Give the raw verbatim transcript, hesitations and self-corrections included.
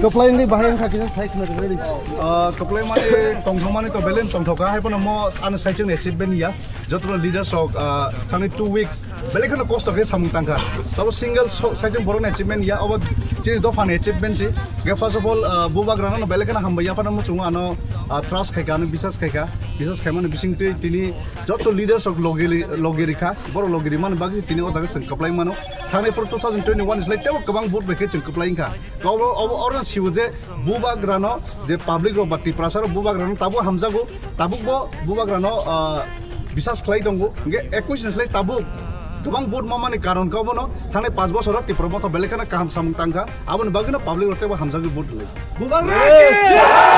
Kwplai wngwi bahai wngkha kisa sai khna rwgwi. Ah, kwplai mani tongthok mani to belai tongthok kha, hai phano mo ani side ni achievement ya. Joto leaders rok, ah, thani two weeks belai kheno kosto khe samung tangkha. Tabo single so-, side borok ni achievement ya, obo chini dopha ni achievement si. Ge first of all, ah, Bubagra no belai kheno hambai ya phano mo chungo ano, ah, trust khaika, ano bisas khaika. Bisas khaimani bising twi tini joto leaders rok logi, logi rikha, borok logi rimani bagwi tini o jaga chwng kwplai mano. Thani phuru two thousand twenty-one slai tebo kwbang vote bai khe chwng kwplai wngkha. Obo, obo, oro siwo je Bubagrano je public rok ba Tiprasa rok Bubagrano tabuk hamjago, tabuk bo Bubagrano, ah, bisas khlai tongo. Hingke ekwis ni slai tabuk kwbang vote mamani karon khe obono thangnai panch bosoro Tipra Motha belai kheno kaham samung tangkha. Aboni bagwino public rok tebo hamjagwi vote rwlai. Bubagra!